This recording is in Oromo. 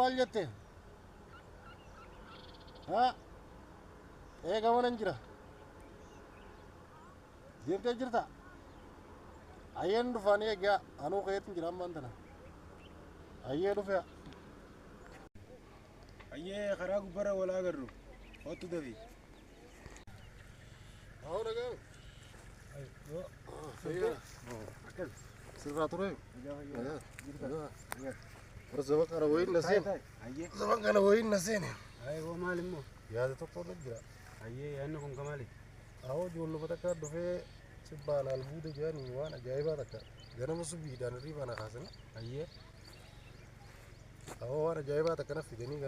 Maal jette? Haa? Eega manan jira. Deemtee jirta? Ayyeen dhufaan eegaa anuu keetin jira ammaan tana. Ayyee dhufee. Ayyee karaa gubbarra wal agarru. Kottu dafi. Haa dhagaa. Sirraa ture. Warra zaman kana wayiin na seene. Ayyee. Zaman kana wayiin na seene. Ayyee hoo maal immoo? Yaada tokko irra jira. Ayyee yaadni kun ka maali? Awoo ijoolluma takka dhufee sibbaan albuuda jedhanii waan ajaa'ibaa takka ganama subiidhaan hirriibaa na kaasanii. Ayyee. Awoo waan ajaa'ibaa takka na fidanii.